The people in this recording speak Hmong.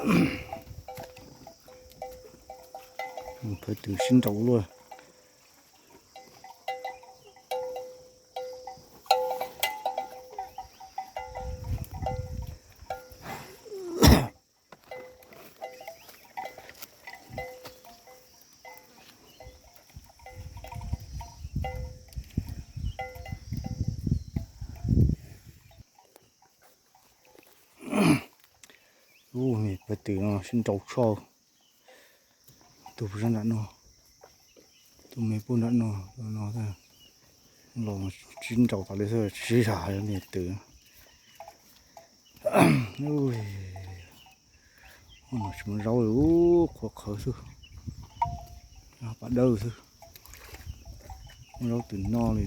Phawv twm sib nraus luaj. Ub, phawv twm no sib nraus tshaj. Tus puag nram no, tus me puag nram no, no los sib nraus tas li xwb, tsis yog niag twm. Ub, tsis muaj zaub li, qhuav qhawv xwb, pas dawb xwb, muaj zaub twm no li.